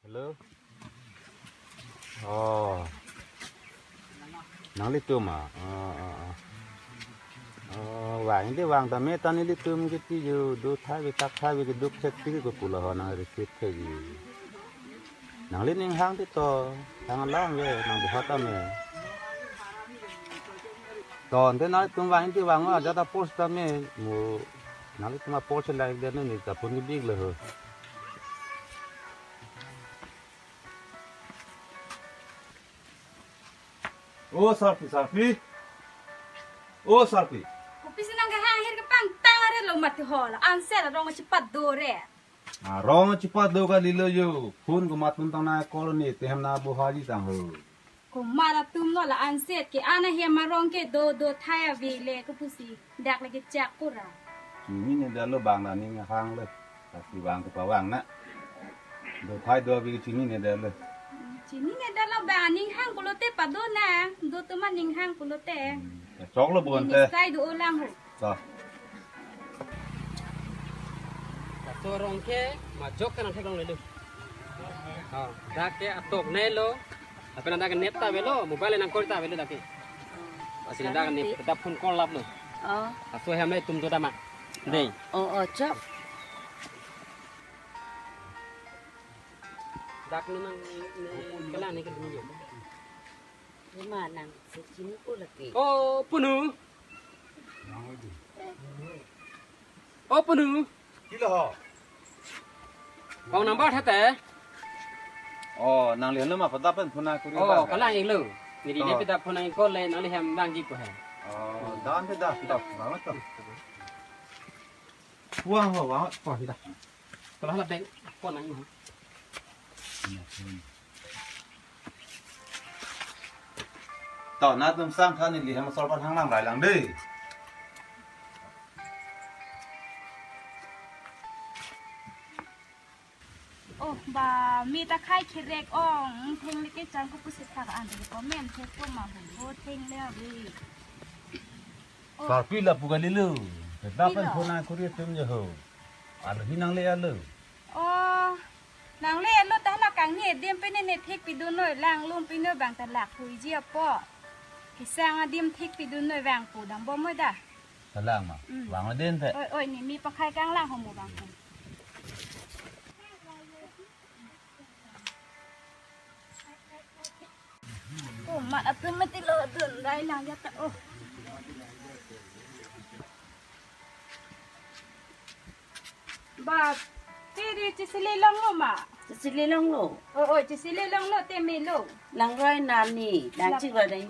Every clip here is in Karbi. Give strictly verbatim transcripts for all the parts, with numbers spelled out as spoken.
Hello. Oh. Nanglitum ma. Oh, oh, oh. Oh, vang de vang tame ta nelitum ke ti yo do thai ve tak thai ve ke duk thek ti ke pulo ho nang receive thek ji. Nangli ning hang ti to, hang lang ve, nang buha tame. To, ante nanglitum vang ti vang ajat a post tame, mo nanglitum a post like de ne ta pun ni big lo ho. O Sarpi, Sarpi. O Sarpi. Kopisi nang kehang ahir kepangtang are lo mati ho la. Anse la rong chepado re. Ah, rong chepado kalilo yo. Phone komat pun tang nang call ni tehem nang buha ji tang ho. Komat atum lo la anset ke ana hem arong ke do do thai ave le kopisi. Dak lagi chak pura. Chinine detlo bang nang ning hang le. Lasi vang ke pavang na. Do thai do ave chinine detlo. Chinine detlo bang ning hang pulote pado nang. Do atum aning hang pulote. Hmm, choklo bon te. Sai do olang ho. To. Laso arong ke majok ke nang theklongle lo. Ha, dak ke atok ne lo. Lapen dak ke net ta avelo, mobile nang call ta avelo dak ke. Lasi dak net, dak phone call lap lo. Oh. Laso hem le tum do dama. Dei. Oh, oh, chok. Dak ni mang ni, ni, kelang ni ke dun yo. Rima nang si chini ko lagi. Oh, punu. Oh, punu. Kilo ho. Kong number thate. Oh, nangli hanu ma pada pen phone kuri. Oh, ba. Kalang iklo. Neli Oh. Ni pada phone call le nangli hem bang ji ko he. Oh, dan te da, da, banget to. Wah, wah, wah, wah, da. Kalau hala beng, phone nang. To, nangtum sang than neli hem asor pan hang lang rai lang dei. Oh, ba, mi ta khai khirek ong, theng le ke chang ko pusi thak an ko men the ko ma ho, theng le ave. Oh. Sarpi lapu kalilo. Pada pen Ilo. Phone kuri tum je ho. Alo hi nangle alo. Oh, nangle alo ta la kangni adim pen ne thek pidun noi lang lum pino bang ta lak hui ji apo. Kesang adim thek pidun noi vang pu dambom noi da. Kalang ma. Mm. Vang adim te. Oi, oi, ne mi pakhai kanglang ho mo vang pu. Oh, mat atum mati lo dun rai lang ya ta, oh. Ba, te di chisili longlo ma? Chisili longlo. Oh, oh, chisili longlo te melo. Lang roi nani, lang Lang- chik roi dai.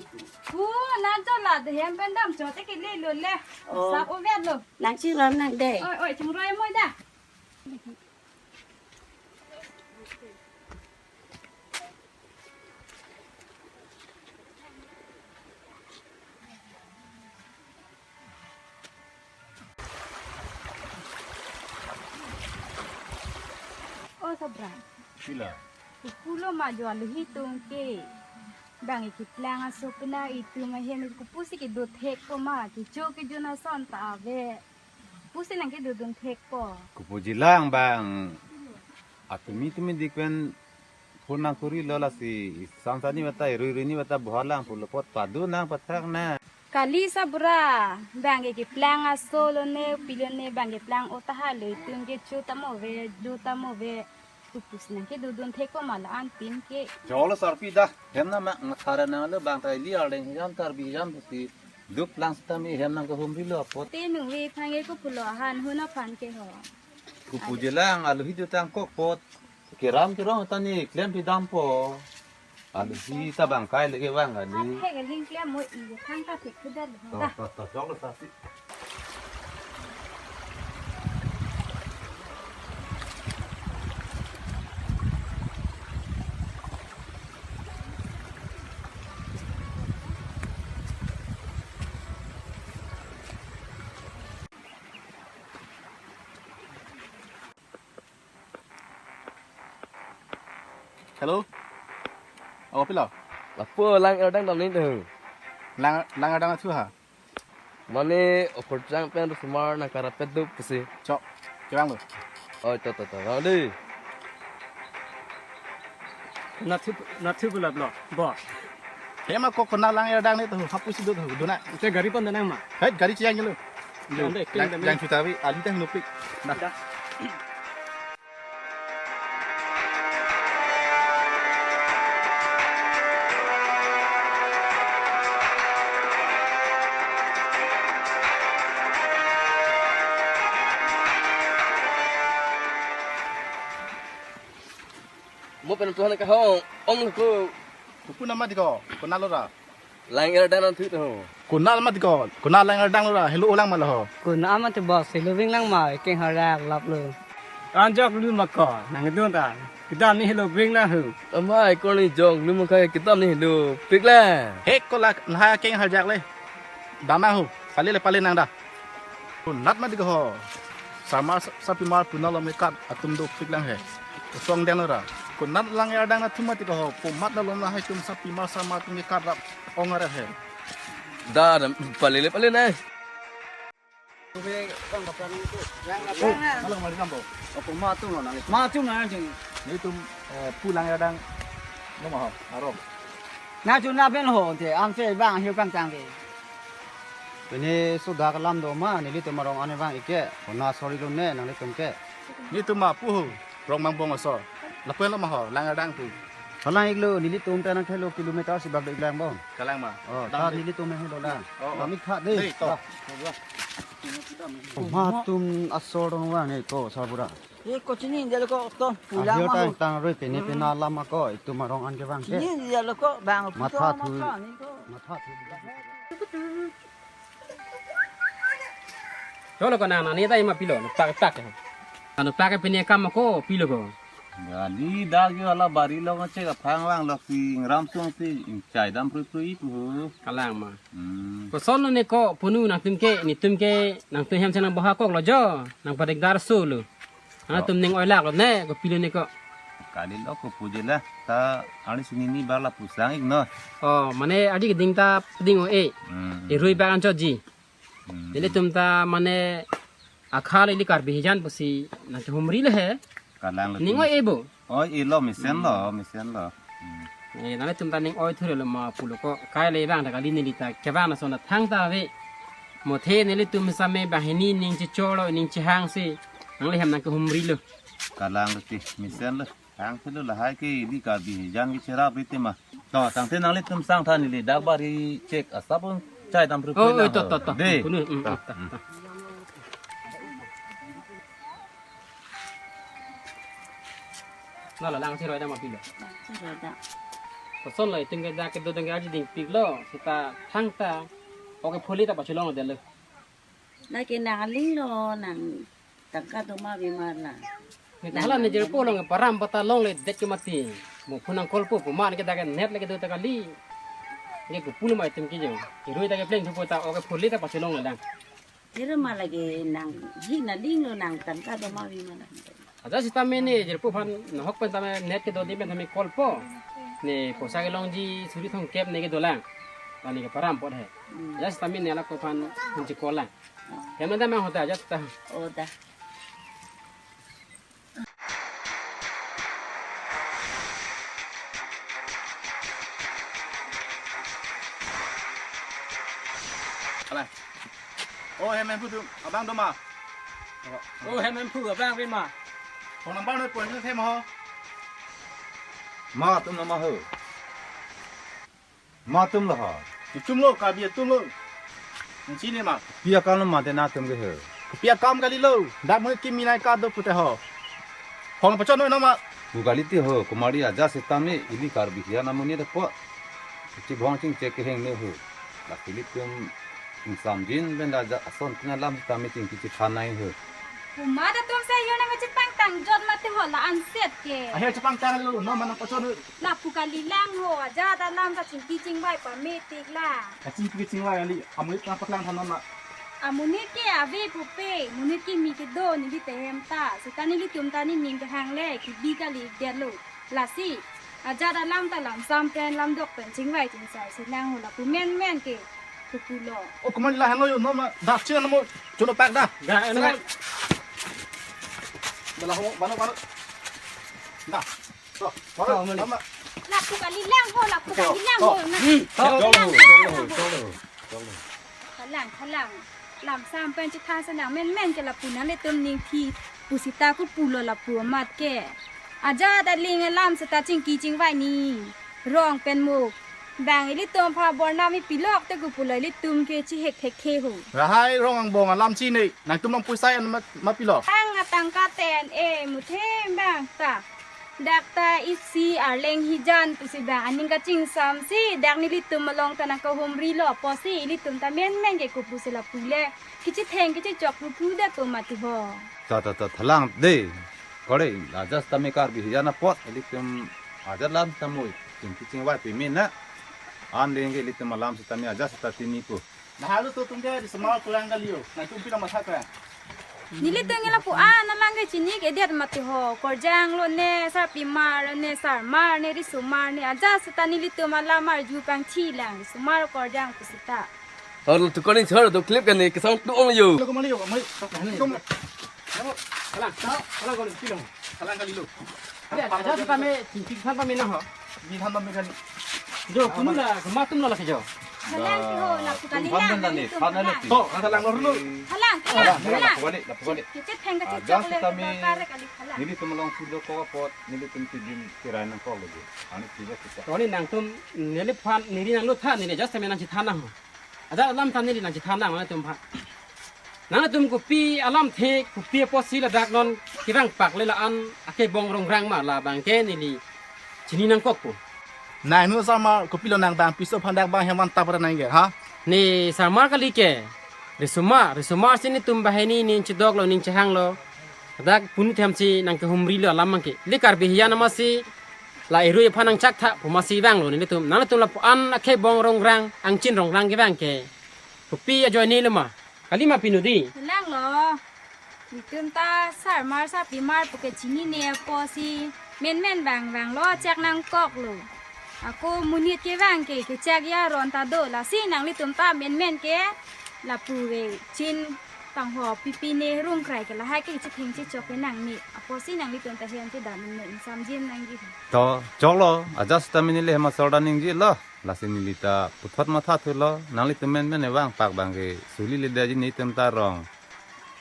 Oh, nang cho la de hem pen damcho te kele lo le. Oh. Sa o vet lo. Lang chik roi nang de. Oi, oi, chung roi moi da. Oh, sobra. Sila. Kukulo ma jo alohi atum ke. Bang ikiplang aso pena itum ahem kopusi kedo thek ko ma kecho kejun ason ta ave. Pusi nang kedodun thek po. Kopuji lang bang. Atumi tumi dik pen phone nang kuri lo lasi. Samsa ni bata, rui rui ni bata, bohar lang pulo apot padu nang pathak na. Kali sobra, bang ke keplang aso lo ne, pilo ne, bang keplang o ta ha lo, itum kecho ta mo ave, do ta mo ave. Kopusi nang kedodun thek po ma la-an pin ke. Cholo sarpi da, hem na ma, ma thara nang lo bang ta ili arleng hijan tarbi hijan pusi. Duk lang sitame hem nang kehumri lo apot. Te nung ve phang e ko pulo han huna phan ke ho. Kopuji lang alohi dotang kok apot. Keram kerong ta ne klem pidam po. Alohi ta bang kai leke bang kali. An he galing klem mo i thang ta thik ke dal ho. To, da. To, to, chok lo sarpi. Hello? Oh, pilo? Lapu lang erdang dam ni tu. Lang, lang erdang achu ha? Mane okorjang pen sumar nang karapet dup pusi. Chok, chok lo. Oh, to, to, to. Lang di. Nathu, nathu pulap lo, boss. Hema ko konat lang erdang ne to, hapu si do to, do na. Ante gari pon danang ma? Hei, gari chiang lo. Lo, ante, Jang, ante. Jang chuta bi, ali ta hinopik. Nah. Da. Mo pen tuhan ka ho, ong ko. Kupu nama di ko, konat lo ra. Lang erdang nang thu to. Konat nama di ko, konat lang erdang lo ra, helo olang ma lo ho. Konat nama di boss, helo ving lang ma, keng harjak lap lo. Anjok lu ma ko, nangdun ta. Kedam ni helo ving lang ho. Amai ko ni jok lu ma ko kedam ni helo pik la. He ko la, na keng harjak le. Dam nang ho, pale le pale nang da. Konat ma di ko ho. Sarmar sa-, sarpimar pu nalo me kat atum dopik lang he. Kosong den ra. Konat lang erdang nang thu ma di ko ho. Komat nalo na hai tum sarpimar sarmar atum ke kat rap ong ra he. Da, da, pale le pale nang. Halo, mari nambo. Opo ma atum lo nang. Ma atum nang jing. Nelitum, eh, pu lang erdang. Noma ho, arong. Na chu na pen ho te, am se bang hiu pang tang ke. Pini sudah kelam do ma, nelitum arong ane bang ike, kona sorry lo ne, nanglitum ke. Nelitum ma pu ho, rong mangbong aso. Lapen lo ma ho, lang erdang pu. Kalang iklo, nelitum ta nang thelo kilometer si bak do iklang bom. Kalang ma. Oh, dam ta de. Nelitum nang helo lang. Oh, oh. Kami kha de. De, to. Ah. Ma atum asor dong vang ne ko sarbura. Ye ko chini dia lo ko to pulang. Ahir ma ta ho. Tang roi pini pina lam ma ko itum arong an ke bang ke. Chini dia lo ko bang. Matha pulang thu. Ma ka ni ko. Matha thu. Cholo ko nang nani ta ima pilo, pak pak. Anu pak pini kam ko pilo ko. Gali dak yo ala bari lo ngecek aphang lang lo ki ngram sung si ingchai dam prui prui pu. Kalang ma. Hmm. Koson ne ko punu nangtum ke, netum ke, nangtum hem se nang boha kok lo jo, nang padik dar so lo. Nangtum ning oilak lo ne, ko pilo ne ko. Kali lo ko puje la, ta ani sini ni bala pusang ik no. Oh, mane adi keding ta ding o e. Hmm. Irui bak anchot ji. Hmm. Nelitum ta mane akhal ili Karbi hijan pusi nang humri le he. Kalang lo. Ning o e bo. Oi, ilo mesen lo, mesen lo. Hmm. Eh, nangtum ta ning oi thuro lo ma pulo ko. Kai le bang ta kali neli ta kevang na son ta thang ta ve. Mo the nelitum same banghini ning chicholo ning chihang si. Nangli hem nang ke humri lo. Kalang lo ti, mesen lo. Thang thilo lahai ke ili Karbi hijan ke cherap rite ma. To, tangte nanglitum sang than ili dak bari chek asap un chai dam pru. Oh, pru oh, lang to, ho. To, to. De. Punu, mm, to, mm, to, mm, to. Na la lang si roi dam ma pilo. Lang si roi dam. Koson lo itum ke dak kedo dong ke aji dingpik lo, seta thang ta. Oke pholi ta pacholong de lo. Lake nang aling lo, nang tangka doma bimar la. Ne hala ne jirpo long param bata longle det ke mati. Mo phunang kolpo pu man ke dak net lake do ta kali. Ne ko pulo ma itum ke jo. Irui ta ke pleng thupo ta oke pholi ta pacholong lang. Ira ma lake nang hi na ding lo nang tangka doma bimar la. Aja sitame ne jirpo phan nahok pen tame net kedo di pen tame kolpo. Ne poisa kelongji suri thomkep ne kedo lang. Tani ke param pot he. Hmm. Aja sitame ne la ko phan hunchi kol lang. Hem na dam ma ho ta aja ta. Oh, da. Ala. Oh, hem hem phu tu, abang do ma. Oh, hem hem phu abang pen ma. Phone number noi pon the ma ho. Ma atum lo ma ho. Ma atum lo ha. Itum lo, Karbi atum lo. Nang chini ma. Pi akam lo ma te na atum ke he. Pi akam kali lo. Dak mo kimi nai ka do pute ho. Hong pachon noi no ma. Pu kali ti ho, kumari aja sitame ili Karbi hian amonit apo. Chibong chingchek keheng ne ho. La ilitum ingsamjin pen la aja ason tina lam sitame chingki chithan nai ho. Komat atum si yo nang chepangtang jot mati ho la anset ke. Ahe chepangtang lo, no ma nang pachon. Lapu kali lang ho, ajat alam ta chingki chingvai pame tik la. Kachingki chingvai kali, amonit nang paklang than non ma. Amonit ke ave pupe, monit kimi kedo neli te hem ta, seta nelitum ta nening kehang le, kebi kali det lo. Lasi, ajat alam ta lamsam pen lamdok pen chingvai chingsai si lang ho lapu menmen ke. Kukulo. Oh, komat la hanglo yo, no ma. Da, china mo, chuno pak da. Da, eno. Bala ho, bano, bano. Da. So, bano, oh, mali. Mama. Lapu kalilang ho, lapu kalilang ho, na. Hmm, chok lo, chok lo, chok lo, chok lo. Kalang, kalang. Lam sam pen chethang senang menmen ke lapu nanglitum ningthi pusita kopulo lapu amat ke. Ajat aling alam seta chingki chingvai ni. Rong pen muk. Bang ilitum aphan bornam ipilok te kopulo ilitum ke chihek thekthe ho. Lahai rong angbong alam chini. Nangtum nang puisai an ma, ma pilo. Ang atangka ten e muthem bang ta. Dak ta isi arleng hijan pusi bang aning kachingsamsi dak nelitum along ta nangkahumrilo apotsi ilitum ta menmen ke kopusi lapu le kachetheng kachechok puthu det pu mati ho. Ta, ta, ta, thalang de. Kore, ajat sitame Karbi hijan apot, ilitum ajat lam sitame chingki chingvai peme na. An dengke ilitum alam sitame ajat sita tini pu. Lahai lo to tum ke risomar kurang kali yo. Nangtum pilo matha kurang. Nelitum ke lapu-an alang ke chini ke det mati ho. Korjang lone, sarpimar lone, sarmar ne, risomar ne. Ajat sita nelitum alam arju pangthi lang. Risomar korjang pusita. Hor tukoni chor do clip kani kesang tu ong yo. Lo ko mali yo, mali. Tum. Kalang, kalang, kalang ko pilo. Kalang kali lo. Ada, ajat sitame chingki than pame na ho. Ni than pame kali. Jo, tumula, kema tumula lake jo. Kalang ke ho, lapu kalilang. Phan dan ni, phan dan ni. To, kalang lo dulu. Kalang, kalang, kalang. Lapu kali, lapu kali. Kachetheng kachechok le, kare kali kalang. Nelitum along sudo ko apot, nelitum tijin kirai nangkok lagi. Ani tiga kita. To ni nangtum neliphan, neli nanglut tha, neli ajat sitame nangchethan na ho. Ajat alam ta neli nangchethan nang nangtum aphan. Nangtum kopi alamthe, kopi apotsi ladak non kevangpak le la-an akebong rongrang ma labang ke neli chini nangkokpo. Nangtum sarmar kopilo nang bang piso aphan dak bang hem van tap ra nang ke, ha? Ne sarmar kali ke. Risomar, risomar si netum banghini ning chedok lo ning chehang lo. Dak punu themsi nangkehumrilo alam abang ke. Le Karbi hijan amatsi la erui aphan nangchak tha pu amatsi vanglo nelitum. Nangtum lapu-an akebong rongrang, angchin rongrang kevang ke. Kopi ajoine lo ma? Kali ma pinu di? Lang lo. Netum ta sarmar sarpimar pu ke chinine apotsi menmen bang vanglo chak nangkoklo. Ako monit kevang ke kechak ya ron ta do lasi nanglitum ta menmen ke lapu ke chin tangho pipi ne rungkrai ke lahai ke chetheng chechok ke nang ni. Apotsi nanglitum ta hem te dam ne insamjin nangji. To, chok lo, ajat sitame neli hem asor dan ningje lo. Lasi neli ta puthot matha thulo, nanglitum menmen vangpak bang ke suli le daji netum ta rong.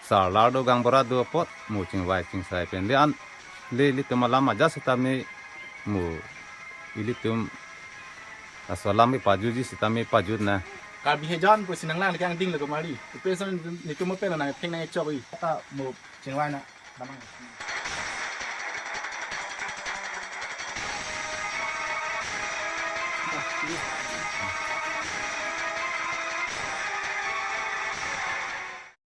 Sarlar do gangbura do apot, mo chingvai chingsai pen le an, le ilitum alam ajat sitame mo ilitum aso alam ke pajuji sitame pajut na. Karbi hijan pusi nanglang le kangding le ko mali. Ipe son netum mo pen nangtheng nangchok i. Ta mo chingvai na. Damang.